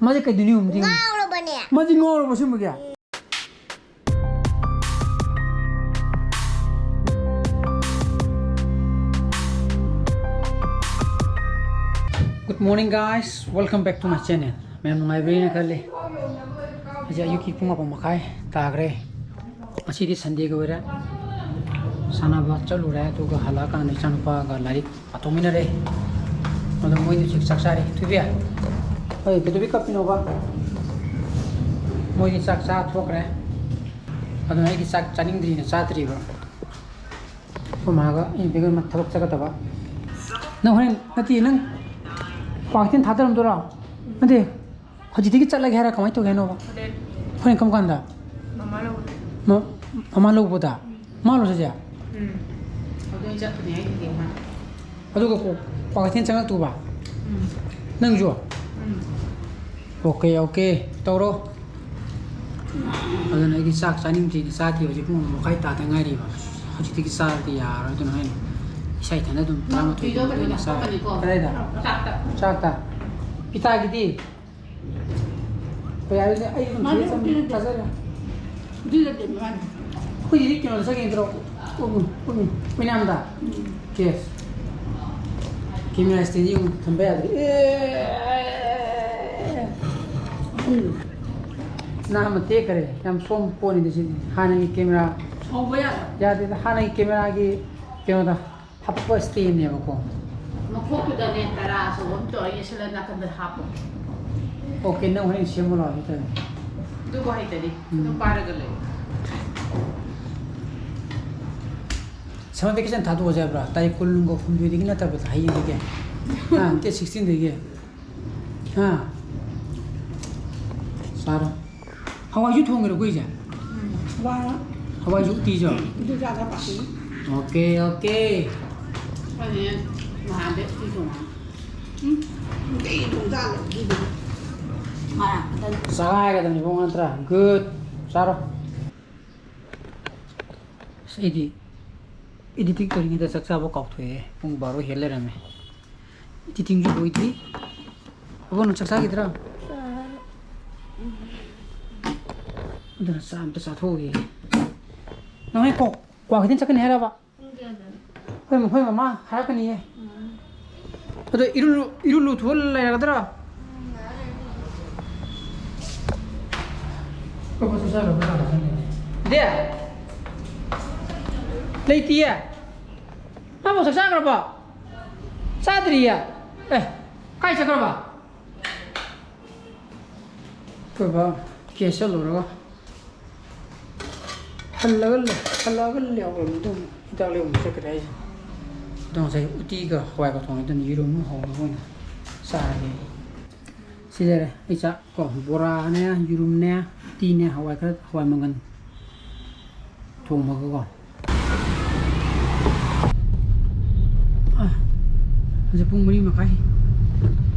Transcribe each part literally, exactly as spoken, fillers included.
ꯃꯥꯗꯤ ꯀꯩꯗꯣꯏꯅꯣ ꯌꯦꯡꯉꯨ, ꯃꯥꯗꯤ ꯉꯥꯎꯔꯕ ꯁꯤꯒꯨꯝꯕꯒꯤ? Good morning, guys. Welcome back to my channel. ꯃꯌꯥꯝ ꯅꯨꯡꯉꯥꯏꯕꯤꯔꯤꯅ ꯈꯜꯂꯤ꯫ ꯍꯧꯖꯤꯛ ꯑꯌꯨꯛꯀꯤ ꯄꯨꯡ ꯃꯥꯄꯟ ꯃꯈꯥꯏ ꯇꯥꯈ꯭ꯔꯦ꯫ ꯉꯁꯤꯗꯤ Sundayꯒ ꯑꯣꯏꯔꯦ꯫ ꯁꯥꯟꯅꯕ ꯆꯠꯂꯨꯔꯦ, ꯑꯗꯨꯒ ꯍꯜꯂꯛꯑꯀꯥꯟꯗ ꯏꯆꯥꯅꯨꯄꯥꯒ ꯂꯥꯏꯔꯤꯛ ꯄꯥꯊꯣꯛꯃꯤꯟꯅꯔꯦ꯫ ꯑꯗꯣ ꯃꯣꯏꯗꯤ ꯍꯧꯖꯤꯛ ꯆꯥꯛ ꯆꯥꯔꯤ꯫ ꯊꯣꯏꯕꯤ, ꯍꯣꯏ, ꯀꯩꯗꯧꯕꯤ ꯀꯞꯄꯤꯅꯣꯕ? ꯃꯣꯏꯗꯤ ꯆꯥꯛ ꯆꯥ ꯊꯣꯛꯈ꯭ꯔꯦ꯫ ꯑꯗꯨꯅ ꯑꯩꯗꯤ ꯆꯥꯛ ꯆꯥꯅꯤꯡꯗ꯭ꯔꯤꯅ ꯆꯥꯗ꯭ꯔꯤꯕ꯫ ꯑꯩꯈꯣꯏ ꯃꯥꯒ ꯑꯩ ꯕꯦꯡꯒꯜ ꯊꯕꯛ ꯆꯠꯀꯗꯕ꯫ ꯅꯪ ꯍꯣꯔꯦꯟ, ꯅꯠꯇꯦ, ꯅꯪ ꯀ꯭ꯋꯥꯀꯩꯊꯦꯜ ꯊꯥꯗꯔꯝꯗꯣꯏꯔꯣ? ꯅꯠꯇꯦ, ꯍꯧꯖꯤꯛꯇꯒꯤ ꯆꯠꯂꯒꯦ ꯍꯥꯏꯔ ꯀꯃꯥꯏꯅ ꯇꯧꯒꯦ ꯍꯥꯏꯅꯣꯕ? ꯍꯣꯔꯦꯟ꯫ ꯍꯣꯔꯦꯟ ꯀꯔꯝ ꯀꯥꯟꯗ? ꯃꯃꯥ ꯂꯧꯕ꯫ ꯃ-, ꯃꯃꯥ ꯂꯧꯕꯗ? ꯎꯝ꯫ ꯃꯥ ꯂꯧ ꯆꯠꯁꯦ? ꯎꯝ꯫ ꯑꯗꯨ ꯑꯩ ꯆꯠꯄꯅꯦ ꯍꯥꯏꯗꯨꯗꯤ ꯃꯥ꯫ ꯑꯗꯨꯒ ꯀꯣ-, ꯀ꯭ꯋꯥꯀꯩꯊꯦꯜ ꯆꯪꯉꯛꯇꯧꯕ? ꯎꯝ꯫ ꯅꯪꯁꯨ? ꯎꯝ꯫ Okay, okay. ꯇꯧꯔꯣ꯫ ꯑꯗꯨꯅ ꯑꯩꯗꯤ ꯆꯥꯛ ꯆꯥꯅꯤꯡꯗ꯭ꯔꯤꯅꯦ, ꯆꯥꯗꯦ꯫ ꯍꯧꯖꯤꯛ ꯄꯨꯡ ꯑꯃ ꯃꯈꯥꯏ ꯇꯥꯗ ꯉꯥꯏꯔꯤꯕ꯫ ꯍꯧꯖꯤꯛꯇꯒꯤ ꯆꯥꯔꯗꯤ ꯌꯥꯔꯔꯣꯏ꯫ ꯑꯗꯨꯅ ꯑꯩꯅ ꯏꯁꯥ ꯏꯊꯟꯗ ꯑꯗꯨꯝ ꯅꯪ ꯇꯔꯥꯃꯥꯊꯣꯏ ꯄꯤꯗꯣ ꯀꯩꯅꯣ ꯑꯗꯨꯃꯥꯏꯅ ꯆꯥꯔꯦ꯫ ꯍꯥꯞꯄꯅꯤꯀꯣ? ꯀꯗꯥꯏꯗ? ꯆꯥꯛꯇ꯫ ꯆꯥꯛꯇ? ꯏꯇꯥꯒꯤꯗꯤ? ꯍꯣꯏ, ꯌꯥꯔꯦ, ꯑꯩ ꯑꯗꯨꯝ ꯃꯥꯅꯦ, ꯊꯤꯔꯦ, ꯆꯪꯉꯦ, ꯎꯠꯇꯤ ꯅꯠꯇꯦ꯫ ꯊꯥꯖꯔꯦ꯫ ꯎꯠꯇꯤ ꯅꯠꯇꯦ, ꯃꯥꯅꯦ꯫ ꯑꯩꯈꯣꯏꯒꯤꯗꯤ ꯀꯩꯅꯣꯗ ꯆꯠꯈꯤꯗ꯭ꯔꯣ? ꯎꯝ, ꯎꯝ, ꯎꯝ꯫ ꯑꯣꯏꯅꯥꯝꯗ? ꯎꯝ꯫ ꯀꯦꯁ꯫ ꯀꯦꯃꯦꯔꯥ ꯁ꯭ꯇꯦꯟ ꯌꯦꯡꯉꯨ, ꯊꯝꯕ ꯌꯥꯗ꯭ꯔꯦ꯫ ꯑꯦ! ꯎꯝ꯫ ꯅꯥꯝꯃ ꯇꯦꯛꯈꯔꯦ꯫ ꯌꯥꯝ ꯁꯣꯝ ꯄꯣꯠꯅꯤꯗ ꯁꯤꯗꯤ꯫ ꯍꯥꯟꯅꯒꯤ ꯀꯦꯃꯦꯔꯥ ꯁꯧꯕ ꯌꯥꯗ꯭ꯔꯣ? ꯌꯥꯗꯦꯗ꯫ ꯍꯥꯟꯅꯒꯤ ꯀꯦꯃꯦꯔꯥꯒꯤ ꯀꯩꯅꯣꯗ ꯍꯥꯞꯄꯛꯄ ꯁ꯭ꯇꯦꯟꯅꯦꯕꯀꯣ꯫ ꯃꯈꯣꯛꯇꯨꯗꯅꯦ ꯇꯔꯥ ꯑꯆꯧꯕ ꯑꯃ ꯇꯧꯔ ꯌꯦꯠꯁꯜꯂ ꯅꯥꯀꯟꯗ ꯍꯥꯞꯄꯣ꯫ ꯑꯣꯀꯦ, ꯅꯪ ꯍꯣꯔꯦꯟ ꯁꯦꯝꯃꯣ ꯂꯥꯛꯑꯣ, ꯁꯤ ꯇꯧꯔꯦ꯫ ꯑꯗꯨꯕꯨ ꯍꯩꯇꯗꯤ ꯎꯝ꯫ ꯑꯗꯨꯝ ꯄꯥꯏꯔꯒ ꯂꯩ꯫ Summer vacation ꯊꯥꯗꯣꯛꯑꯁꯦ ꯍꯥꯏꯕ꯭ꯔꯥ? ꯇꯥꯔꯤꯛ ꯀꯨꯟꯒ ꯍꯨꯝꯗꯣꯏꯗꯒꯤ ꯅꯠꯇꯕꯗ ꯍꯌꯦꯡꯗꯒꯤ꯫ ꯑꯥ, ꯅꯠꯇꯦ, sixteenꯗꯒꯤ꯫ ꯑꯥ꯫ ꯆꯥꯔꯣ꯫ ꯍꯋꯥꯏꯁꯨ ꯊꯣꯡꯉꯤꯔꯣ ꯑꯩꯈꯣꯏꯁꯦ? ꯎꯝ꯫ ꯍꯋꯥꯏ꯫ ꯍꯋꯥꯏꯁꯨ ꯎꯇꯤꯁꯨ? ꯑꯗꯨ ꯆꯥꯗ ꯄꯥꯛꯄꯤ꯫ Okay, okay. ꯑꯩꯈꯣꯏꯗꯤ ꯅꯍꯥꯟꯗꯩ ꯎꯇꯤ ꯊꯣꯡꯉꯦ꯫ ꯎꯝ꯫ ꯅꯨꯡꯇꯤꯒꯤ ꯊꯣꯡ ꯆꯥ ꯂꯩ ꯎꯇꯤꯗꯨꯕꯨ꯫ ꯃꯥ ꯈꯛꯇꯅꯤ꯫ ꯆꯥꯒꯥꯏꯒꯗꯕꯅꯤ ꯏꯕꯨꯡꯉꯣ ꯅꯠꯇ꯭ꯔꯥ? Good. ꯆꯥꯔꯣ꯫ ꯑꯁ, ꯑꯩꯗꯤ editing ꯇꯧꯔꯤꯉꯩꯗ ꯆꯥꯛ ꯆꯥꯕ ꯀꯥꯎꯊꯣꯛꯑꯦ꯫ ꯄꯨꯡ ꯕꯥꯔꯣ ꯍꯦꯜ ꯂꯩꯔꯝꯃꯦ꯫ Editingꯁꯨ ꯂꯣꯏꯗ꯭ꯔꯤ꯫ ꯑꯕꯣ, ꯅꯪ ꯆꯥꯛ ꯆꯥꯈꯤꯗ꯭ꯔꯣ? ꯑꯗꯨꯅ ꯆꯥ ꯑꯝꯇ ꯆꯥꯊꯣꯛꯎꯒꯦ꯫ ꯅꯪ ꯍꯣꯔꯦꯟ ꯀꯣ-, ꯀ꯭ꯋꯥ ꯀꯩꯊꯦꯜ ꯆꯠꯀꯅꯤ ꯍꯥꯏꯔꯕ? ꯄꯨꯡ ꯀꯌꯥꯗꯅꯣ? ꯍꯣꯏ, ꯃꯈꯣꯏ ꯃꯃꯥ ꯍꯥꯏꯔꯛꯀꯅꯤꯌꯦ꯫ ꯎꯝ꯫ ꯑꯗꯣ ꯏꯔꯨ ꯂꯨ-, ꯏꯔꯨ ꯂꯨꯊꯣꯛꯑ ꯂꯩꯔꯒꯗ꯭ꯔꯥ? ꯎꯝ, ꯉꯥꯏꯍꯥꯛ ꯂꯩꯔꯒ ꯂꯨꯊꯣꯛꯑꯒꯦ꯫ ꯑꯩꯈꯣꯏ ꯕꯥꯁꯨ ꯆꯠꯈ꯭ꯔꯕ ꯖꯥꯠꯂ ꯈꯪꯗꯦꯅꯦ꯫ ꯗꯦ! ꯂꯩꯇꯤꯌꯦ? ꯃꯥꯕꯨ ꯆꯥꯛ ꯆꯥꯈ꯭ꯔꯕꯣ? ꯆꯥꯗ꯭ꯔꯤꯌꯦ? ꯑꯦ, ꯀꯥꯏ ꯆꯠꯈ꯭ꯔꯕ? ꯑꯩꯈꯣꯏ ꯕꯥ ꯀꯦꯁ ꯆꯠꯂꯨꯔꯒ ꯍꯜꯂꯒ ꯂꯩ-, ꯍꯜꯂꯛꯑꯒ ꯂꯩꯍꯧꯔꯕꯅꯤ꯫ ꯑꯗꯨꯝ ꯍꯤꯗꯥꯛ ꯂꯩꯕ ꯆꯠꯈ꯭ꯔꯦ ꯍꯥꯏꯁꯦ꯫ ꯑꯗꯣ ꯉꯁꯥꯏ ꯎꯇꯤꯒ ꯍꯋꯥꯏꯒ ꯊꯣꯡꯉꯦ, ꯑꯗꯨꯅ ꯌꯦꯔꯨꯝ ꯍꯧꯔꯒ ꯑꯣꯏꯅ ꯆꯥꯔꯒꯦ꯫ ꯁꯤꯗꯔꯦ ꯑꯩ ꯆꯥꯛ ꯀꯣ, ꯕꯣꯔꯥꯅꯦ, ꯌꯦꯔꯨꯝꯅꯦ, ꯎꯇꯤꯅꯦ, ꯍꯋꯥꯏ ꯈꯔ, ꯍꯋꯥꯏ ꯃꯪꯒꯟ ꯊꯣꯡꯕꯒꯀꯣ꯫ ꯑ, ꯍꯧꯖꯤꯛ ꯄꯨꯡ ꯃꯔꯤ ꯃꯈꯥꯏ꯫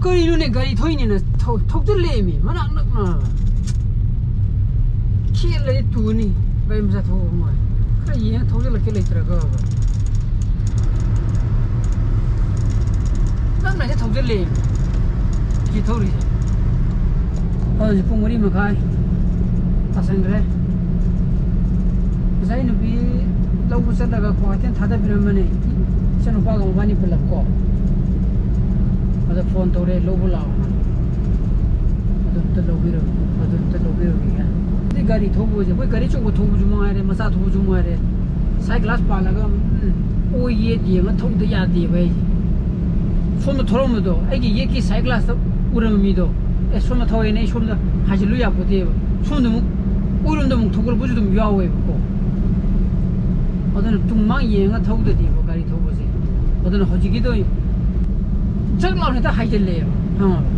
ꯀꯔꯤꯅꯣꯅꯦ, ꯒꯥꯔꯤ ꯊꯧꯏꯅꯦꯅ ꯊꯧ-, ꯊꯧꯖꯤꯜꯂꯛꯑꯦꯃꯤ, ꯃꯅꯥꯛ ꯅꯛꯅ꯫ ꯈꯦꯠꯂꯗꯤ ꯇꯨꯅꯤ, ꯒꯥꯔꯤ ꯃꯆꯥ ꯊꯧꯕ ꯃꯥꯜꯂꯦ꯫ ꯈꯔ ꯌꯦꯡꯉ ꯊꯧꯖꯤꯜꯂꯛꯀꯦ ꯂꯩꯇ꯭ꯔꯒ꯫ ꯅꯛꯅꯁꯦ ꯊꯧꯖꯤꯜꯂꯛꯑꯦꯃꯤ꯫ ꯁꯤ ꯊꯧꯔꯤꯁꯦ꯫ ꯍꯧꯖꯤꯛ ꯄꯨꯡ ꯃꯔꯤ ꯃꯈꯥꯏ ꯇꯥꯁꯟꯈ꯭ꯔꯦ꯫ ꯉꯁꯥꯏ ꯅꯨꯄꯤ ꯂꯧꯕ ꯆꯠꯂꯒ ꯀ꯭ꯋꯥꯀꯩꯊꯦꯜ ꯊꯥꯗꯕꯤꯔꯝꯕꯅꯦ, ꯏꯆꯟꯅꯨꯄꯥꯒ ꯃꯕꯥꯅꯤ ꯄꯨꯂꯞ ꯀꯣ꯫ ꯑꯗ ꯐꯣꯟ ꯇꯧꯔꯦ, "ꯂꯧꯕ ꯂꯥꯛꯑꯣꯅ"꯫ ꯑꯗꯨ ꯑꯝꯇ ꯂꯧꯕꯤꯔꯝ-, ꯑꯗꯨ ꯑꯝꯇ ꯂꯧꯕꯤꯔꯝꯒꯦ꯫ ꯑꯗꯩ ꯒꯥꯔꯤ ꯊꯧꯕꯁꯦ, ꯑꯩꯈꯣꯏ ꯒꯥꯔꯤ ꯑꯆꯧꯕ ꯊꯧꯕꯁꯨ ꯃꯉꯥꯏꯔꯦ, ꯃꯆꯥ ꯊꯧꯕꯁꯨ ꯃꯉꯥꯏꯔꯦ, ꯁꯥꯏꯠ ꯒ꯭ꯂꯥꯁ ꯄꯥꯜꯂꯒ, ꯎꯝ, ꯑꯣꯏ ꯌꯦꯠ ꯌꯦꯡꯉ ꯊꯧꯗ ꯌꯥꯗꯦꯕ ꯑꯩꯁꯦ꯫ ꯁꯣꯝꯗ ꯊꯧꯔꯝꯕꯗꯣ ꯑꯩꯒꯤ ꯌꯦꯠꯀꯤ ꯁꯥꯏꯠ ꯒ꯭ꯂꯥꯁꯇ ꯎꯔꯝꯕ ꯃꯤꯗꯣ, ꯑꯦ, ꯁꯣꯝꯗ ꯊꯧꯔꯦꯅꯦ, ꯑꯩ ꯁꯣꯝꯗ ꯍꯥꯏꯖꯤꯜꯂꯨ ꯌꯥꯄꯣꯠꯇꯦꯕ꯫ ꯁꯣꯝꯗ ꯑꯃꯨꯛ, ꯑꯣꯏꯔꯣꯝꯗ ꯑꯃꯨꯛ ꯊꯧꯒꯠꯂꯛꯄꯁꯨ ꯑꯗꯨꯝ ꯌꯥꯎꯋꯦꯕꯀꯣ꯫ ꯑꯗꯨꯅ ꯇꯨꯡ ꯃꯥꯡ ꯌꯦꯡꯉ ꯊꯧꯗꯗꯦꯕ ꯒꯥꯔꯤ ꯊꯧꯕꯁꯦ꯫ ꯑꯗꯨꯅ ꯍꯧꯖꯤꯛꯀꯤꯗꯣ ꯖꯛ ꯂꯥꯎꯅ ꯍꯦꯛꯇ ꯍꯥꯏꯖꯤꯜꯂꯛꯑꯦꯕ, ꯈꯪꯉꯕ?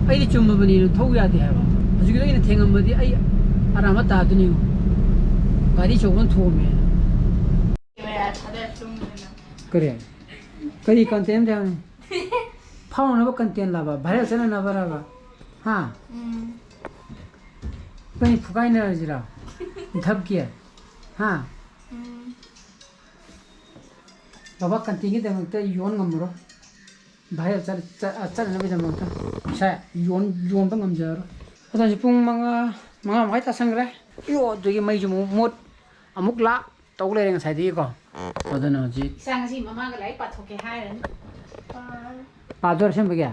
ꯑꯩꯗꯤ ꯆꯨꯝꯃꯕꯅꯤꯅ ꯊꯧ ꯌꯥꯗꯦ ꯍꯥꯏꯕ꯫ ꯍꯧꯖꯤꯛꯀꯤꯗꯣ ꯑꯩꯅ ꯊꯦꯡꯉꯝꯃꯗꯤ ꯑꯩ ꯑꯔꯥꯟꯕ ꯇꯥꯗꯣꯏꯅꯤ꯫ ꯒꯥꯔꯤ ꯑꯆꯧꯕꯅ ꯊꯣꯝꯃꯦꯅ꯫ ꯀꯔꯤ? ꯀꯔꯤ content ꯍꯥꯏꯕꯅꯤ? ꯐꯥꯎꯅꯅꯕ content ꯂꯥꯕ? Viral ꯆꯠꯅꯅꯕ ꯂꯥꯕ? ꯍꯥ? ꯎꯝ꯫ ꯏꯕꯥꯅꯤ ꯐꯨꯒꯥꯏꯅꯔꯁꯤꯔꯥ? ꯙꯞꯀꯤ? ꯍꯥ? ꯎꯝ꯫ ꯕꯕꯥ content ꯒꯤꯗꯃꯛꯇ ꯌꯣꯟ ꯉꯝꯃꯔꯣꯏ꯫ Viral ꯆꯠ-, ꯆꯠ-, ꯆꯠꯅꯅꯕꯒꯤꯗꯃꯛꯇ ꯄꯩꯁꯥ ꯌꯣꯟ-, ꯌꯣꯟꯕ ꯉꯝꯖꯔꯔꯣꯏ꯫ ꯑꯗꯣ ꯍꯧꯖꯤꯛ ꯄꯨꯡ ꯃꯉꯥ, ꯃꯉꯥ ꯃꯈꯥꯏ ꯇꯥꯁꯟꯈ꯭ꯔꯦ꯫ ꯑꯌꯣ, ꯑꯗꯨꯒꯤ ꯃꯩꯁꯨ ꯑꯃꯨꯛ ꯃꯨꯠ, ꯑꯃꯨꯛ ꯂꯥꯛ ꯇꯧ ꯂꯩꯔꯦ ꯉꯁꯥꯏꯗꯒꯤꯀꯣ꯫ ꯑꯗꯨꯅ ꯍꯧꯖꯤꯛ ꯏꯆꯥ ꯉꯁꯤ ꯃꯃꯥꯒ ꯂꯥꯏꯔꯤꯛ ꯄꯥꯊꯣꯛꯀꯦ ꯍꯥꯏꯔꯅꯤ꯫ ꯄꯥꯗꯣꯏꯔ ꯑꯁꯦꯡꯕꯒꯤ?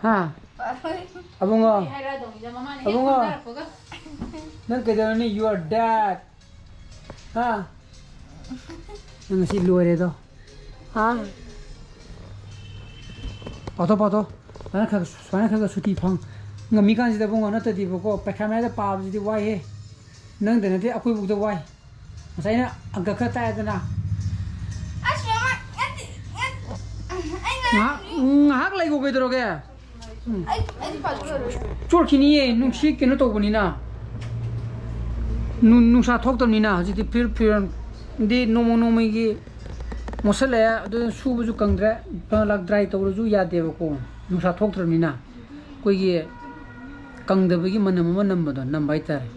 ꯍꯥ? ꯑꯕꯨꯡꯉꯣ꯫ ꯍꯥꯏꯔꯛꯑꯗꯧꯅꯤꯗ ꯃꯃꯥꯅ ꯍꯦꯛ ꯑꯕꯨꯡꯉꯣ꯫ ꯈꯪꯅꯔꯛꯄꯒ꯫ ꯅꯪ ꯀꯩꯗꯧꯔꯅꯤ? You are dead. ꯍꯥ? ꯅꯪ ꯉꯁꯤ ꯂꯣꯏꯔꯦꯗꯣ꯫ ꯍꯥ? ꯄꯥꯊꯣ, ꯄꯥꯊꯣ꯫ ꯁꯨꯃꯥꯏꯅ ꯈꯔ, ꯁꯨꯃꯥꯏꯅ ꯈꯔ ꯈꯔ ꯁꯨꯇꯤ ꯐꯪ ꯉꯝꯃꯤꯀꯥꯟꯁꯤꯗ ꯏꯕꯨꯡꯉꯣ, ꯅꯠꯇ꯭ꯔꯗꯤꯕꯀꯣ, ꯄꯩꯈꯥ ꯃꯌꯥꯗ ꯄꯥꯕꯁꯤꯗꯤ ꯋꯥꯏꯍꯦ꯫ ꯅꯪꯗ ꯅꯠꯇꯦ, ꯑꯩꯈꯣꯏꯕꯨꯛꯇ ꯋꯥꯏ꯫ ꯉꯁꯥꯏ ꯑꯩꯅ ꯑꯪꯀ ꯈꯔ ꯇꯥꯛꯑꯦꯗꯅ꯫ ꯑꯁ, ꯃꯃꯥ, ꯅꯠꯇꯦ, ꯅꯠꯇꯦ꯫ ꯑꯩꯅ ꯉꯥꯏꯍꯥꯛ, ꯉꯥꯏꯍꯥꯛ ꯂꯩꯒꯣ, ꯀꯩꯗꯧꯔꯒꯦ? ꯎꯝ꯫ ꯑꯩ, ꯑꯩꯗꯤ ꯄꯥꯊꯣꯛꯑꯔꯣꯏ꯫ ꯆꯣꯠꯈꯤꯅꯤꯌꯦ, ꯅꯨꯡꯁꯤꯠ ꯀꯩꯅꯣ ꯇꯧꯕꯅꯤꯅ꯫ ꯅꯨ-, ꯅꯨꯡꯁꯥ ꯊꯣꯛꯇꯕꯅꯤꯅ ꯍꯧꯖꯤꯛꯇꯤ ꯐꯤꯔ-, ꯐꯤꯔꯣꯟꯗꯤ ꯅꯣꯡꯃ ꯅꯣꯡꯃꯒꯤ ꯃꯣꯠꯁꯜꯂꯛꯑꯦ, ꯑꯗꯨꯅ ꯁꯨꯕꯁꯨ ꯀꯪꯗ꯭ꯔꯦ꯫ ꯂꯥꯛ ꯗ꯭ꯔꯥꯏ ꯇꯧꯔꯁꯨ ꯌꯥꯗꯦꯕꯀꯣ, ꯅꯨꯡꯁꯥ ꯊꯣꯛꯇ꯭ꯔꯕꯅꯤꯅ꯫ ꯑꯩꯈꯣꯏꯒꯤ ꯀꯪꯗꯕꯒꯤ ꯃꯅꯝ ꯑꯃ ꯅꯝꯕꯗꯣ, ꯅꯝꯕ ꯍꯥꯏꯇꯥꯔꯦ꯫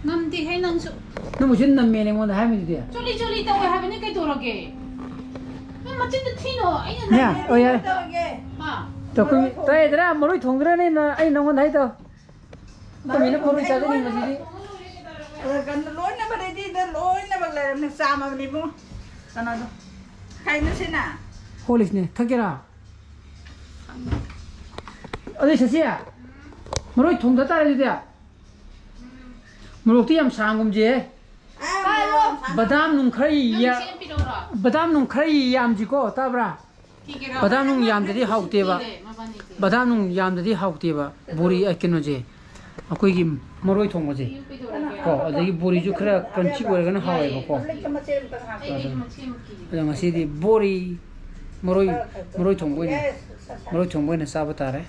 ꯉꯝꯗꯦꯍꯦ ꯅꯪꯁꯨ꯫ ꯅꯪꯕꯨ ꯁꯤ ꯅꯝꯃꯦꯅ ꯑꯩꯉꯣꯟꯗ ꯍꯥꯏꯔꯝꯃꯤꯗꯨꯗꯤ꯫ ꯆꯣꯂꯤ ꯆꯣꯂꯤ ꯇꯧꯋꯦ ꯍꯥꯏꯕꯅꯤ ꯀꯩꯗꯧꯔꯒꯦ? ꯅꯪ ꯃꯆꯤꯟꯗꯣ ꯊꯤꯅꯣ, ꯑꯩꯅ ꯅꯦ, ꯅꯪ ꯑꯣ, ꯌꯥꯔꯦ꯫ ꯍꯥ? ꯇꯣ, ꯑꯩꯈꯣꯏ ꯃꯤ-, ꯇꯥꯏꯗ꯭ꯔꯥ? ꯃꯔꯣꯏ ꯊꯣꯡꯗ꯭ꯔꯅꯦ ꯅ-, ꯑꯩ ꯅꯪꯉꯣꯟꯗ ꯍꯥꯏꯗꯣ꯫ ꯑꯩꯈꯣꯏ ꯃꯤꯅ ꯃꯔꯣꯏ ꯆꯥꯖꯅꯤꯡꯕꯁꯤꯗꯤ꯫ ꯑꯗ ꯀꯩꯅꯣ ꯂꯣꯏꯅꯃꯛ ꯔꯦꯗꯤꯗ ꯂꯣꯏꯅꯃꯛ ꯂꯩꯔꯝꯅꯦ, ꯆꯥꯝꯃꯕꯅꯦ ꯏꯕꯨꯡꯉꯣ꯫ ꯀꯩꯅꯣꯗꯣ꯫ ꯀꯩꯅꯣ ꯁꯤꯅ? ꯍꯣꯔꯂꯤꯛꯁꯅꯦ, ꯊꯛꯀꯦꯔꯥ? ꯑꯗꯨ ꯁꯦꯁꯤ, ꯃꯔꯣꯏ ꯊꯣꯡꯗ ꯇꯥꯔꯦ ꯑꯗꯨꯗꯤ꯫ ꯃꯣꯔꯣꯛꯇꯤ ꯌꯥꯝ ꯁꯥꯡꯒꯨꯝꯁꯦ꯫ ꯑꯥ, ꯃꯣꯔꯣꯛ ꯌꯥꯝ ꯁꯥꯡ-, ꯕꯗꯥꯝ ꯅꯨꯡ ꯈꯔ ꯌꯥ-, ꯅꯪ ꯁꯦꯝ ꯄꯤꯔꯛꯎꯔꯣ? ꯕꯗꯥꯝ ꯅꯨꯡ ꯈꯔ ꯌꯥꯝꯁꯤꯀꯣ, ꯇꯥꯕ꯭ꯔꯥ? ꯊꯤꯒꯦꯔꯣ? ꯕꯗꯥꯝ ꯅꯨꯡ ꯌꯥꯝꯗꯗꯤ ꯍꯥꯎꯇꯦꯕ꯫ ꯊꯤꯔꯦ, ꯃꯕꯥꯅꯤꯗꯤ꯫ ꯕꯗꯥꯝ ꯅꯨꯡ ꯌꯥꯝꯗꯗꯤ ꯍꯥꯎꯇꯦꯕ꯫ ꯕꯣꯔꯤ, ꯑ, ꯀꯩꯅꯣꯁꯦ, ꯑꯩꯈꯣꯏꯒꯤ ꯃꯔꯣꯏ ꯊꯣꯡꯕꯁꯦ꯫ ꯀꯩꯗꯧꯔꯒꯦ? ꯀꯣ, ꯑꯗꯒꯤ ꯕꯣꯔꯤꯁꯨ ꯈꯔ crunchy ꯑꯣꯏꯔꯒꯅ ꯍꯥꯎꯋꯦꯕꯀꯣ꯫ ꯑꯩ ꯃꯆꯦ ꯑꯃꯇꯪ ꯍꯥꯞꯀꯦ꯫ ꯑꯗꯣ ꯉꯁꯤꯗꯤ ꯕꯣꯔꯤ, ꯃꯔꯣꯏ, ꯃꯔꯣꯏ ꯊꯣꯡꯕ ꯑꯣꯏꯅ, ꯃꯔꯣꯏ ꯊꯣꯡꯕ ꯑꯣꯏꯅ ꯆꯥꯕ ꯇꯥꯔꯦ꯫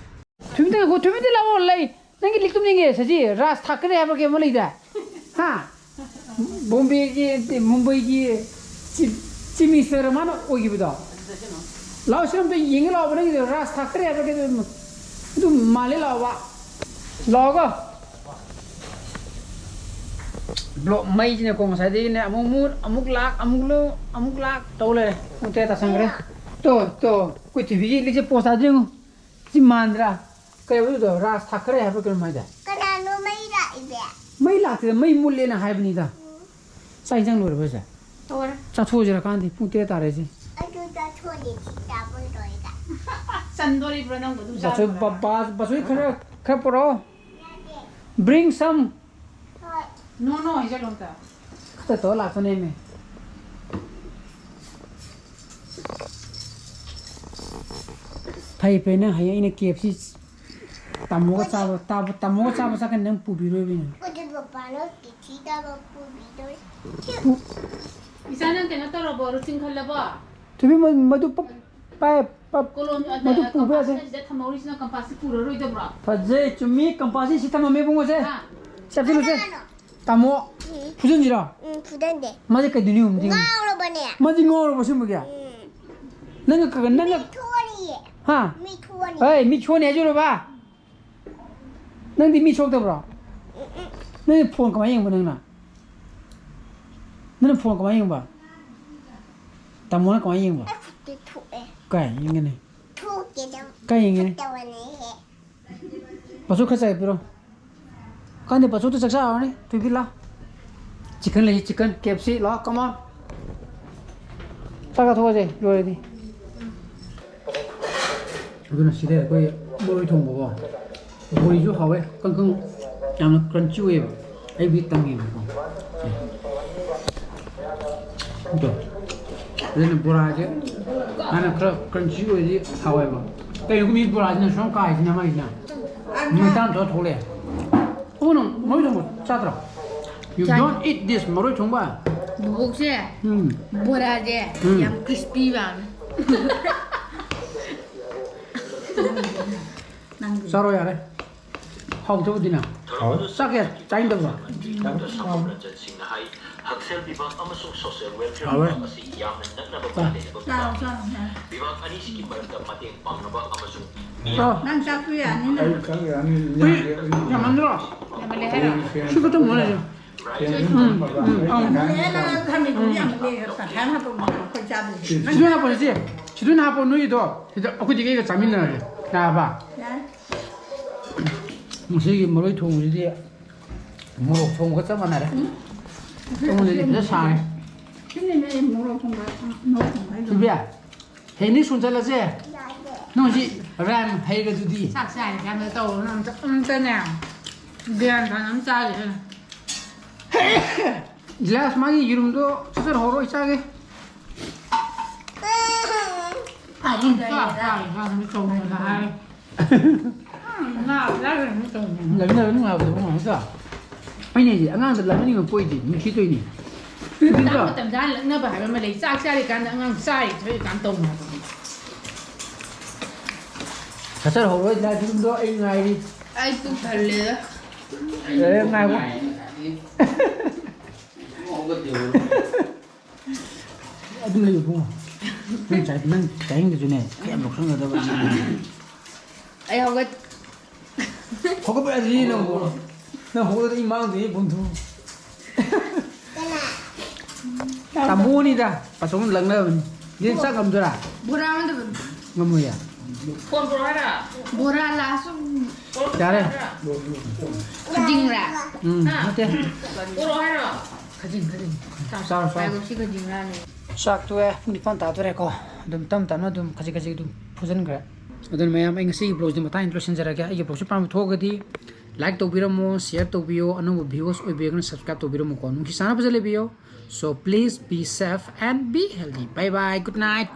ꯊꯨꯝꯃꯤꯗ ꯉꯥꯏꯈꯣ, ꯊꯨꯝꯃꯤꯗ ꯂꯥꯛꯑꯣ, ꯂꯩ꯫ ꯅꯪꯒꯤ ꯂꯤꯛꯇꯨꯝ ꯌꯦꯡꯒꯦ, ꯁꯖꯤ, ꯔꯥꯖ ꯊꯥꯀꯔꯦ ꯍꯥꯏꯕ꯭ꯔ ꯀꯩꯅꯣꯝꯃ ꯂꯩꯗꯥꯏ? ꯍꯥ? ꯕꯣꯝꯕꯦꯒꯤ, ꯅꯠꯇꯦ, ꯃꯨꯝꯕꯩꯒꯤ ꯆꯤꯞ-, ꯆꯤꯞ ꯃꯤꯅꯤꯁꯇꯔ ꯃꯥꯅ ꯑꯣꯏꯈꯤꯕꯗꯣ? ꯂꯥꯛꯑꯣ, ꯁꯤ ꯑꯝꯇ ꯌꯦꯡꯒꯦ ꯂꯥꯛꯑꯣꯕ, ꯅꯪꯒꯤꯗꯣ ꯔꯥꯖ ꯊꯥꯀꯔꯦ ꯍꯥꯏꯕ꯭ꯔ ꯀꯩꯅꯣ? ꯑꯗꯨꯝ ꯃꯥꯜꯂꯦ, ꯂꯥꯛꯑꯣꯕ꯫ ꯂꯥꯛꯑꯣꯀꯣ꯫ ꯕ꯭ꯂꯣꯛ ꯃꯩꯁꯤꯅꯀꯣ ꯉꯁꯥꯏꯗꯒꯤꯅꯦ ꯑꯃꯨꯛ ꯃꯨꯠ, ꯑꯃꯨꯛ ꯂꯥꯛ, ꯑꯃꯨꯛ ꯂꯨ, ꯑꯃꯨꯛ ꯂꯥꯛ ꯇꯧ ꯂꯩꯔꯦ꯫ ꯄꯨꯡ ꯇꯔꯦꯠ ꯇꯥꯁꯟꯈ꯭ꯔꯦ꯫ ꯇꯣ, ꯇꯣ, ꯑꯩꯈꯣꯏ ꯇꯤ ꯚꯤꯒꯤ ꯂꯤꯛꯁꯦ ꯄꯣꯁ ꯇꯥꯗ꯭ꯔꯤ ꯌꯦꯡꯉꯨ꯫ ꯁꯤ ꯃꯥꯟꯗ꯭ꯔꯥ? ꯀꯩ ꯍꯥꯏꯕꯗꯨꯗꯣ? ꯔꯥꯖ ꯊꯥꯀꯔꯦ ꯍꯥꯏꯕ꯭ꯔꯥ ꯀꯩꯅꯣꯝ ꯍꯥꯏꯗꯥꯏ? ꯀꯅꯥꯅꯣ ꯃꯩ ꯂꯥꯛꯏꯁꯦ? ꯃꯩ ꯂꯥꯛꯇꯦꯗ, ꯃꯩ ꯃꯨꯠꯂꯦꯅ ꯍꯥꯏꯕꯅꯤꯗ꯫ ꯎꯝ꯫ ꯆꯥꯛ ꯏꯟꯖꯥꯡ ꯂꯣꯏꯔꯕꯣ ꯍꯥꯏꯁꯦ? ꯂꯣꯏꯔꯦ꯫ ꯆꯥꯊꯣꯛꯑꯁꯤꯔ ꯀꯥꯟꯗꯦ, ꯄꯨꯡ ꯇꯔꯦꯠ ꯇꯥꯔꯦꯁꯦ꯫ ꯑꯩꯁꯨ ꯆꯥꯊꯣꯛꯑꯅꯤ ꯁꯤ ꯆꯥꯕ ꯂꯣꯏꯔꯒ꯫ ꯆꯟꯗꯣꯔꯤꯕ꯭ꯔꯣ ꯅꯪꯕꯨ ꯑꯗꯨ ꯕꯥꯆꯧ, ꯆꯥꯔꯨꯔꯒ? ꯕ-, ꯕ-, ꯕꯥꯆꯧ ꯈꯔ, ꯈꯔ ꯄꯨꯔꯛꯑꯣ꯫ ꯌꯥꯗꯦ꯫ Bring some. ꯍꯣꯏ꯫ No, no ꯍꯥꯏꯖꯜꯂꯣ ꯑꯝꯇ꯫ ꯈꯛꯇ ꯇꯧꯔ ꯂꯥꯛꯄꯅꯦꯃꯦ꯫ ꯐꯩ, ꯐꯩ, ꯅꯪ ꯍꯌꯦꯡ ꯑꯩꯅ K F C ꯇꯥꯃꯣꯒ ꯆꯥꯕ, ꯇꯥꯕ-, ꯇꯥꯃꯣꯒ ꯆꯥꯕ ꯆꯠꯀꯅꯤ, ꯅꯪ ꯄꯨꯕꯤꯔꯣꯏꯕ ꯑꯩꯅ꯫ ꯑꯗꯨ ꯄꯄꯥꯅ K F C ꯆꯥꯕ ꯄꯨꯕꯤꯗꯣꯏ꯫ ꯄꯨ- ꯏꯆꯥ, ꯅꯪ ꯀꯩꯅꯣ ꯇꯧꯔꯕꯣ? ꯔꯨꯇꯤꯟ ꯈꯜꯂꯕꯣ? ꯊꯣꯏꯕꯤ, ꯃ-, ꯃꯗꯨ ꯄ-, ꯄꯥꯏ-, ꯄ-, ꯀꯣꯂꯣꯝ, ꯑꯗ, ꯃꯗꯨ ꯄꯨꯕ ꯌꯥꯗꯦ꯫ ꯀꯝꯄꯥꯁꯁꯤꯅ ꯁꯤꯗ ꯊꯝꯍꯧꯔꯤꯁꯤꯅ ꯀꯝꯄꯥꯁꯁꯤ ꯄꯨꯔꯔꯣꯏꯗꯕ꯭ꯔꯣ? ꯐꯖꯩ, ꯆꯨꯝꯃꯤ, ꯀꯝꯄꯥꯁꯁꯤ ꯁꯤ ꯊꯝꯃꯝꯃꯦ ꯏꯕꯨꯡꯉꯣꯁꯦ꯫ ꯑꯥ꯫ ꯆꯠꯁꯤꯜꯂꯨꯁꯦ꯫ ꯀꯅꯥꯅꯣ? ꯇꯥꯃꯣ, ꯎꯝ꯫ ꯐꯨꯖꯟꯁꯤꯔꯣ? ꯎꯝ, ꯐꯨꯖꯟꯗꯦ꯫ ꯃꯥꯁꯦ ꯀꯩꯗꯧꯅꯤ ꯌꯦꯡꯉꯨ, ꯃꯥꯁꯦ ꯌꯦꯡꯉꯨ꯫ ꯉꯥꯎꯔꯕꯅꯦ꯫ ꯃꯥꯁꯦ ꯉꯥꯎꯔꯕ ꯁꯤꯒꯨꯝꯕꯒꯤ? ꯎꯝ꯫ ꯅꯪꯒ ꯀ-, ꯅꯪꯒ ꯃꯤ ꯊꯣꯛꯑꯅꯤꯌꯦ꯫ ꯍꯥ? ꯃꯤ ꯊꯣꯛꯑꯅꯤ꯫ ꯍꯣꯏ, ꯃꯤ ꯊꯣꯛꯑꯅꯤ ꯍꯥꯏꯖꯜꯂꯨꯕ? ꯅꯪꯗꯤ ꯃꯤ ꯁꯣꯛꯇꯕ꯭ꯔꯣ? ꯎꯝ, ꯎꯝ꯫ ꯅꯪꯗꯤ ꯐꯣꯟ ꯀꯃꯥꯏꯅ ꯌꯦꯡꯕ ꯅꯪꯅ? ꯅꯪꯅ ꯐꯣꯟ ꯀꯃꯥꯏꯅ ꯌꯦꯡꯕ? ꯇꯥꯃꯣꯅ ꯀꯃꯥꯏꯅ ꯌꯦꯡꯕ? ꯑꯩ ꯈꯨꯠꯇꯤ ꯊꯣꯛꯑꯦ꯫ ꯀꯥꯏ ꯌꯦꯡꯒꯅꯤ? ꯊꯣꯛꯇꯦꯗ꯫ ꯀꯥꯏ ꯌꯦꯡꯒꯅꯤ? ꯐꯠꯇꯕꯅꯦꯍꯦ꯫ ꯄꯥꯁꯨ ꯈꯔ ꯆꯥꯏ ꯄꯤꯔꯣ꯫ ꯀꯥꯟꯗꯦ, ꯄꯥꯁꯨꯗ ꯆꯥꯛ ꯆꯥꯔꯨꯔꯅꯤ꯫ ꯊꯣꯏꯕꯤ ꯂꯥ꯫ Chicken ꯂꯩ, chicken, K F C, ꯂꯥ, come on꯫ ꯆꯥꯛ ꯆꯥꯊꯣꯛꯑꯁꯦ, ꯂꯣꯏꯔꯗꯤ꯫ ꯑꯗꯨꯅ ꯁꯤꯗ ꯑꯩꯈꯣꯏ ꯃꯔꯣꯏ ꯊꯣꯡꯕꯀꯣ꯫ ꯕꯣꯔꯤꯁꯨ ꯍꯥꯎꯋꯦ, ꯀꯪ ꯀꯪ, ꯌꯥꯝꯅ crunchy ꯑꯣꯏꯌꯦꯕ꯫ ꯑꯩꯕꯨꯗꯤ ꯇꯪꯉꯦꯕꯀꯣ꯫ ꯑꯗꯣ, ꯑꯗꯨꯅ ꯕꯣꯔꯥꯁꯦ ꯃꯥꯅ ꯈꯔ crunchy ꯑꯣꯏꯔꯗꯤ ꯍꯥꯎꯋꯦꯕ꯫ ꯀꯩꯅꯣ ꯃꯤ ꯕꯣꯔꯥꯁꯤꯅ ꯁꯨꯝ ꯀꯥꯏꯁꯤꯅ ꯃꯥꯏꯁꯤꯅ? ꯃꯩꯇꯥꯟ ꯇꯧꯔ ꯊꯣꯛꯂꯛꯑꯦ꯫ ꯑꯣ, ꯅꯪ ꯃꯔꯣꯏ ꯊꯣꯡꯕ ꯆꯥꯗ꯭ꯔꯣ? You ꯆꯥꯏ꯫ Don't eat this, ꯃꯔꯣꯏ ꯊꯣꯡꯕ꯫ ꯕꯣꯕꯣꯛꯁꯦ, ꯎꯝ꯫ ꯕꯣꯔꯥꯁꯦ ꯎꯝ꯫ ꯌꯥꯝ crispy ꯄꯥꯝꯃꯦ꯫ ꯅꯪꯗꯤ? ꯆꯥꯔꯣ ꯌꯥꯔꯦ꯫ ꯍꯥꯎꯇꯕꯗꯤꯅ꯫ ꯍꯥꯎꯋꯦ꯫ ꯆꯥꯛ ꯀꯌꯥ ꯆꯥꯅꯤꯡꯗꯕ꯭ꯔꯣ? ꯗꯥꯛꯇꯔ ꯁꯥꯃꯨ ꯔꯟꯖꯟ ꯁꯤꯡꯅ ꯍꯥꯏ, ꯍꯛꯁꯦꯜ ꯕꯤꯚꯥꯒ ꯑꯃꯁꯨꯡ ꯁꯣꯁꯤꯌꯦꯜ ꯋꯦꯜꯐꯤꯌꯔ ꯍꯥꯎꯋꯦ꯫ ꯕꯤꯚꯥꯒ ꯑꯁꯤ ꯌꯥꯝꯅ ꯅꯛꯅꯕ ꯆꯥ꯫ ꯃꯔꯤ ꯂꯩꯅꯕ ꯆꯥꯎ, ꯕꯤꯚꯥꯒ꯫ ꯆꯥꯎ, ꯆꯥꯎ꯫ ꯕꯤꯚꯥꯒ ꯑꯅꯤꯁꯤꯒꯤ ꯃꯔꯛꯇ ꯃꯇꯦꯡ ꯄꯥꯡꯅꯕ ꯑꯃꯁꯨꯡ ꯆꯥꯎ꯫ ꯅꯪ ꯆꯥꯛꯇꯨ ꯌꯥꯅꯤꯅ꯫ ꯑꯩ ꯆꯥꯛ ꯌꯥꯅꯤ, ꯍꯨꯏ ꯌꯥꯅꯤ, ꯌꯥꯅꯤ꯫ ꯌꯥꯝꯃꯟꯗ꯭ꯔꯣ? ꯌꯥꯝꯃꯜꯂꯦ ꯍꯥꯏꯔꯣ? ꯁꯤ ꯈꯛꯇꯪ ꯃꯨꯜꯂꯦ꯫ ꯎꯝ, ꯎꯝ, ꯎꯝ꯫ ꯌꯥꯝꯃꯜꯂꯦ ꯍꯥꯏꯔꯣ? ꯊꯝꯃꯤꯗꯨ ꯌꯥꯝꯃꯜꯂꯦ꯫ ꯇꯪꯈꯥꯏ ꯑꯃ ꯍꯥꯞꯄꯛꯑꯣ, ꯑꯩꯈꯣꯏ ꯆꯥꯗꯣꯏꯁꯦ꯫ ꯁꯤꯗ ꯑꯣꯏꯅ ꯍꯥꯞꯄꯣ, ꯏꯆꯦ꯫ ꯁꯤꯗ ꯑꯣꯏꯅ ꯍꯥꯞꯄꯣ, ꯅꯣꯏꯒꯤꯗꯣ꯫ ꯁꯤꯗ ꯑꯩꯈꯣꯏ ꯆꯦꯒ ꯆꯥꯃꯤꯟꯅꯔꯒꯦ꯫ ꯌꯥꯔꯕ? ꯌꯥꯔꯦ꯫ ꯉꯁꯤꯒꯤ ꯃꯔꯣꯏ ꯊꯣꯡꯕꯁꯤꯗꯤ ꯃꯣꯔꯣꯛ ꯊꯣꯡꯕꯒ ꯆꯞ ꯃꯥꯟꯅꯔꯦ꯫ ꯊꯣꯡꯕꯁꯤꯗꯤ ꯐꯖꯅ ꯁꯥꯔꯦ꯫ ꯁꯤꯅꯤꯅꯦ ꯑꯩ ꯃꯣꯔꯣꯛ ꯊꯣꯡꯕ, ꯃꯣꯔꯣꯛ ꯊꯣꯡꯕ ꯍꯥꯏꯗꯣ꯫ ꯁꯤꯜꯚꯤꯌꯥ, ꯍꯦꯅꯤ ꯁꯨꯟ ꯆꯠꯂꯁꯦ꯫ ꯅꯪ ꯍꯧꯖꯤꯛ ꯔꯥꯏꯝ ꯍꯩꯔꯗꯨꯗꯤ꯫ ꯆꯥꯛ ꯆꯥꯔꯤ ꯀꯥꯟꯗ ꯇꯧꯔꯣ, ꯑꯝꯇ, ꯑꯝꯇꯅꯦ꯫ ꯒ꯭ꯌꯥꯟ ꯇꯥꯅ ꯑꯝ ꯆꯥꯒꯦ꯫ ꯖꯤꯂꯥꯁ, ꯃꯥꯒꯤ ꯌꯦꯔꯨꯝꯗꯣ ꯁꯠ ꯁꯠ ꯍꯧꯔꯣ, ꯑꯩ ꯆꯥꯒꯦ꯫ ꯑꯗꯨꯝ ꯆꯥ, ꯆꯥ, ꯆꯥ, ꯑꯗꯨꯝ ꯇꯧꯕꯗ ꯍꯥꯏ꯫ ꯎꯝ, ꯉꯥ ꯆꯥꯈ꯭ꯔꯦ, ꯑꯗꯨꯝ ꯇꯧꯕꯗ꯫ ꯂꯩꯃꯤꯟꯅꯕ ꯅꯨꯡꯉꯥꯏꯕꯗꯣ ꯅꯠꯇ꯭ꯔꯣ? ꯑꯩꯅ ꯍꯥꯏꯁꯦ, ꯑꯉꯥꯡꯗ ꯂꯥꯛꯍꯟꯅꯤꯡꯕ ꯄꯣꯛꯏꯗꯤ ꯅꯨꯡꯁꯤꯗꯣꯏꯅꯤ꯫ ꯆꯥꯛ ꯅꯠꯇ꯭ꯔꯣ? ꯃꯇꯝꯗ ꯂꯛꯅꯕ ꯍꯥꯏꯕ ꯑꯃ ꯂꯩ꯫ ꯆꯥꯛ ꯆꯥꯔꯤꯀꯥꯟꯗ ꯑꯉꯥꯡ ꯆꯥꯔꯤ ꯊꯣꯛꯏꯀꯥꯟꯗ ꯇꯧꯅꯕ꯫ ꯁꯠ ꯁꯠ ꯍꯧꯔꯣ, ꯖꯤꯂꯥꯁ, ꯌꯦꯔꯨꯝꯗꯣ ꯑꯩ ꯉꯥꯏꯔꯤ꯫ ꯑꯩ ꯄꯨꯛ ꯊꯜꯂꯦꯗ꯫ ꯑꯦ, ꯉꯥꯏꯈꯣ꯫ ꯑꯗꯨꯝ ꯂꯩꯌꯨ, ꯏꯕꯨꯡꯉꯣ꯫ ꯅꯪ ꯆꯥ-, ꯅꯪ ꯆꯥꯅꯤꯡꯗ꯭ꯔꯁꯨꯅꯦ, ꯈꯔ ꯌꯥꯝ ꯂꯧꯁꯟꯒꯗꯕ꯫ ꯑꯩ ꯍꯧꯒꯠ- ꯍꯧꯒꯠꯄ ꯌꯥꯗ꯭ꯔꯤ ꯅꯪꯕꯨ꯫ ꯅꯪ ꯍꯧꯒꯠꯂꯗꯤ ꯑꯩ ꯃꯥꯡꯗꯣꯏꯅꯤ, ꯕꯨꯟꯊꯨ꯫ ꯇꯥꯃꯣꯅꯤꯗ, ꯄꯥꯆꯧꯅ ꯂꯛꯅꯕꯅꯤ꯫ ꯅꯪ ꯆꯥꯛ ꯉꯝꯗꯣꯏꯔꯥ? ꯕꯣꯔꯥ ꯑꯃꯗ ꯉꯝꯃꯣꯏꯌꯦ꯫ ꯐꯣꯟ ꯄꯨꯔꯛꯑꯣ ꯍꯥꯏꯔꯣ? ꯕꯣꯔꯥ ꯂꯥꯁ꯫ ꯌꯥꯔꯦ꯫ ꯈꯖꯤꯡꯔꯥ? ꯎꯝ, ꯍꯥ? ꯅꯠꯇꯦ꯫ ꯄꯨꯔꯛꯑꯣ ꯍꯥꯏꯔꯣ? ꯈꯖꯤꯡ, ꯈꯖꯤꯡ꯫ ꯆꯥꯔꯣ, ꯆꯥꯔꯣ꯫ ꯉꯥꯏꯈꯣ, ꯁꯤ ꯈꯖꯤꯡ ꯂꯥꯝꯃꯦ꯫ ꯆꯥꯛ ꯇꯣꯛꯑꯦ, ꯄꯨꯡ ꯅꯤꯄꯥꯟ ꯇꯥꯗꯣꯔꯦꯀꯣ꯫ ꯑꯗꯨꯝ ꯇꯞ ꯇꯞꯅ ꯑꯗꯨꯝ ꯈꯖꯤꯛ ꯈꯖꯤꯛ ꯑꯗꯨꯝ ꯐꯨꯖꯤꯟꯈ꯭ꯔꯦ꯫ ꯑꯗꯨꯅ ꯃꯌꯥꯝ, ꯑꯩ ꯉꯁꯤꯒꯤ vlogꯁꯦ ꯃꯇꯥꯡ ꯑꯁꯤꯗ ꯂꯣꯏꯁꯤꯟꯖꯔꯒꯦ꯫ ꯑꯩꯒꯤ vlogꯁꯦ ꯄꯥꯝꯕ ꯊꯣꯛꯑꯒꯗꯤ like ꯇꯧꯕꯤꯔꯝꯃꯣ, share ꯇꯧꯕꯤꯌꯣ, ꯑꯅꯧꯕ viewers ꯑꯣꯏꯕꯤꯔꯒꯅ subscribe ꯇꯧꯕꯤꯔꯝꯃꯨꯀꯣ꯫ ꯅꯨꯡꯁꯤ ꯆꯥꯟꯅ ꯐꯖꯅ ꯂꯩꯕꯤꯌꯣ꯫ So please be safe and be healthy. Bye bye, good night.